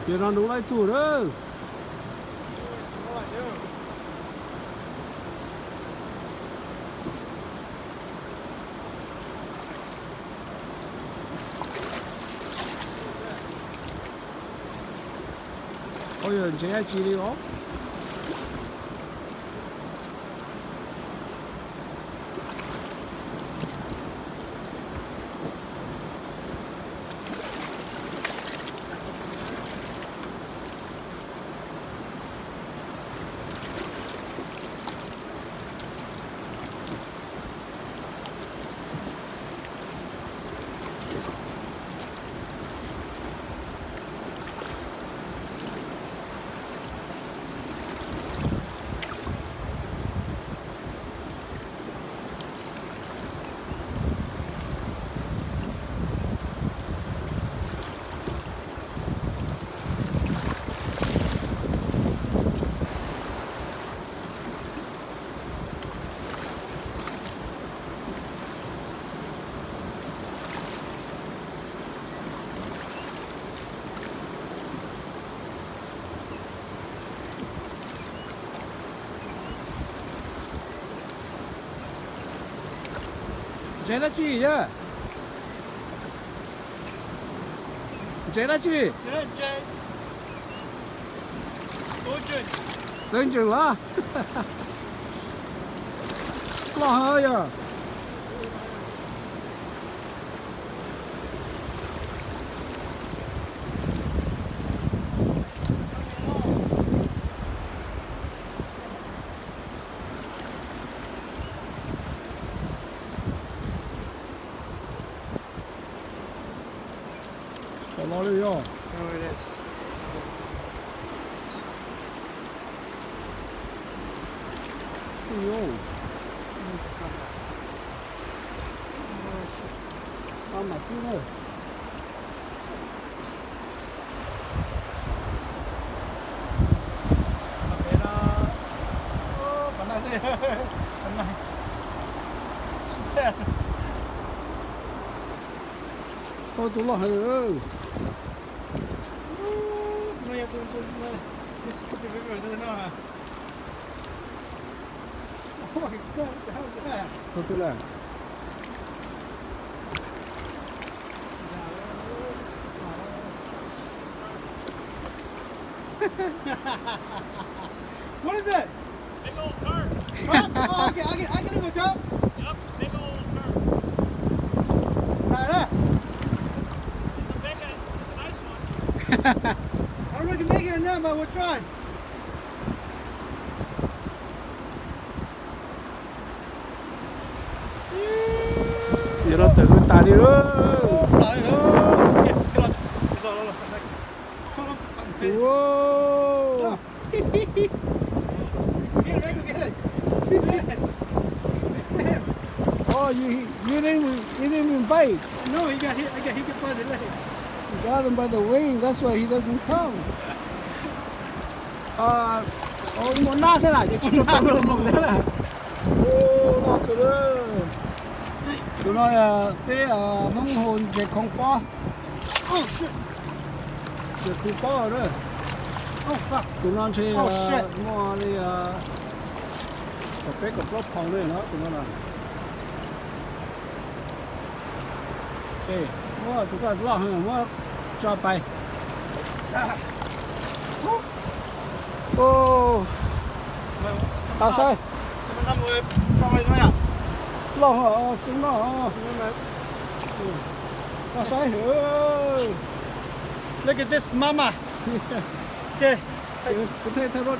Ces no nroo laib tug na. Ua yog ntsev dab tsi li os. Ntsev dab tsi yog? Ntsev dab tsi? Sturgeon los? Loj heev yog. Tam no li yog. Ua tus loj heev. What is that? Big old carp. Carp? Oh, okay, I can, I can do a carp. Yep, big old carp. Nah, nah. It's a big one. It's a nice one. I don't know if we can make it or not, but we'll try. Yog no tawm lub tas li lawm. Wow. Oh, you, you didn't, you didn't even bite. No, he got hit. I got hit by the leg. You got him by the wing. That's why he doesn't come. Muaj nab thiab na, ces tsis tshua tau luag mus thiab na. Tus no peb Hmoob hu ntses khoo pob. Ntses khoo pob na. Tus no ntshe muaj li kaum peb kaum plaub pound li no tus no na. Muab tus koj loj heev muab tso pais. Tau saib. Loj heev tus no. Tau saib. Look at this mama. Okay. Kuv thiaj tau